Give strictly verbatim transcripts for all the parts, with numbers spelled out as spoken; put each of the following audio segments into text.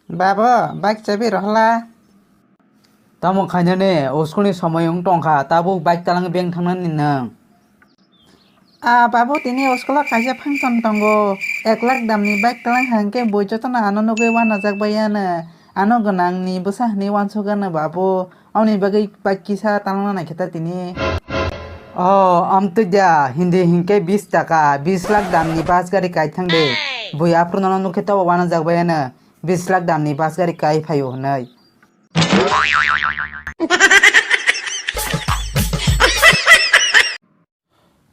Babo, bike chabi rohla. Tamo khainani, school ni somoi wng tongkha, tabuk bike talang beng thangnani nwng. Ah, babu, tini school o kaisa function tongo. Ek lakh damni bike talang hangke bui jotono ano nugui wanajak bai ano. Ano gwnangni bwsa hinui wansuk ano, babu. Aboni bagwi bike kisa talangna naikhe ta tini. Oh, amtwi da, hindi hinkhe bis taka, bis lakh damni bus gari kaithang de. Bui aphuru nono nukhe tobo wanajak bai ano. Bis lakh damni bus gari kai phaio hinui.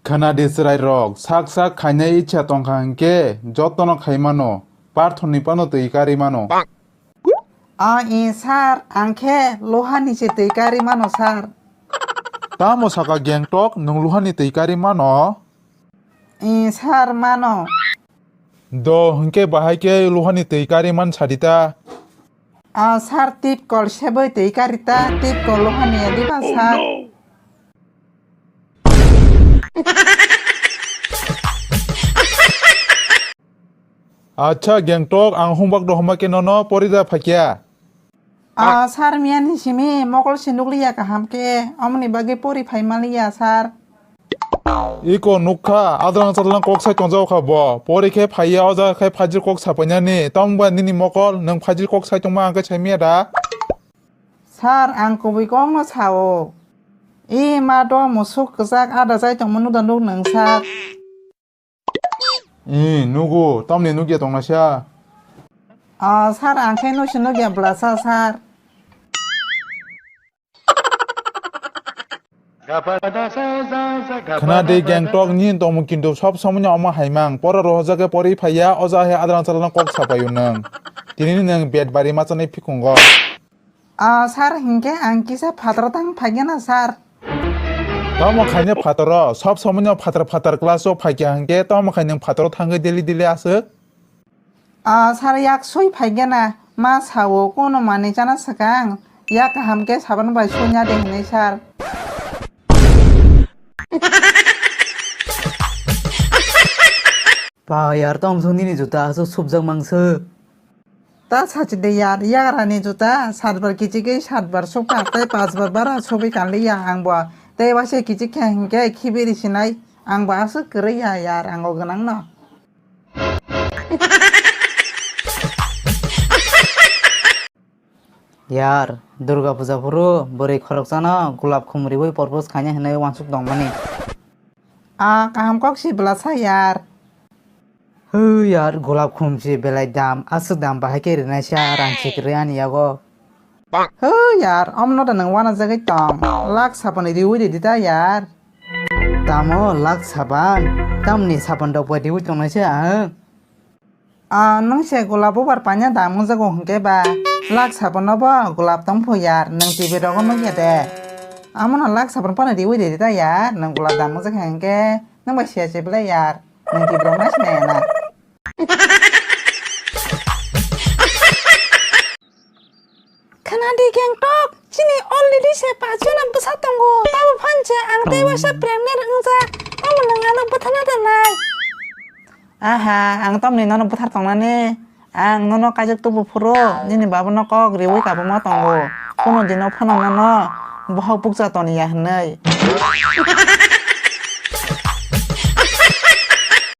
Khwnadi chwrairok, sak sak khainai ichha tongkha hinkhe jotono khai mano, parthorni phano twi karwi mano. A i sir, ang khe lohani se twi karwi mano sir. Tamo saka Gangtok, nwng lohani twi karwi mano? I sir, mano. Do, hinkhe bahai khe lohani twi karwi man sadi ta. A sir, tip kol seboi twi karwi ta, tip kol lohani ya diba sir? Acha Gangtok, ang homework rohorma khe nono porida phaikya. A sir, miyani simi mokol se nukliya kaham khe, omoni bagwi pori phai manliya sir. Iko nukha, adrang chadrang kok sai tongjao kha bo. Pori khe phaiya, o jaga khe phajir kok sapainani. Tamo ba nini mokol, nwng phajir kok sai tongma ang khe saimanya da? Sir, ang kubui kokno sao. I ma do musuk kwchak ada chai tongma nukda nuk nwng sir. I nugo, tamni nukya tongnaisa? O sir, ang khe nusi nukya bwlasa sir. Khwnadi Gangtok, nini tongmung kintu sob somoino omo haimang. Pora rohorjak khe pori phaiya, o jaga hai adrang chadrang kok sapaio nwng. Tini nwng bed bari machanai phikungo. O sir, hinkhe ang kisa phataro tang phaikhe na sir. Tamo khaina phataro, sob somoino phatar phatar class o phaikha hinkhe tamo khai nwng phataro thangwi daily daily aswk? O sir, yak sui phaikhe na, ma sao kono manwi chana swkang, yak kaham khe saban bai suina de hinwi sir. Pa yar, tamo song nini juta aswk subjak mangse. Ta sachi de yar, yagrani juta, satbar kichigwi satbar sukha, tei pachbar bara sugwi kanliya angbo. Tei waisa kichik khe hinkhe khibiri sinai, angbo aswk kwrwi ya yar, ango gwnangno. Yar, Durga puja phuru bwrwi khoroksano gulab khum riwi propose khaina hinwi wansuk tongmani. A kaham kok si bwlasa yar. Hw yar, gulab khum si belai dam, aswk dam bahai khe rwnaisa rang si kwrwi ani yago. Hw yar, omono da nwng wanajagwi tong, lak sapan riwi ridi ta yar. Tamo lak sapan? Tamni sapan rok bai riwi tongnaisa ang? A nwng se gulab bubar paina dam wngjago hinkhe ba, lak sapan no bo gulab tong pho yar, nwng T V rogo nukya de? Amono lak sapan phano riwi ridi ta yar, nwng gulab dam wngjak hinkhe nwng bai siya se belai yar, nwng T V rok nai sinai ya na. Khwnadi Gangtok, chini already se pachjona bwsa tongo, tamo phan se ang tei waisa pregnant wngjak, omo nwng ano bwthana da nai? Aha, ang tamni nono bwthar tongnani, ang nono kaijak tubu phuru, nini babuno kok riwi kabuma tongo, kuno dino phano nono bohok bukcha toniya hinwi.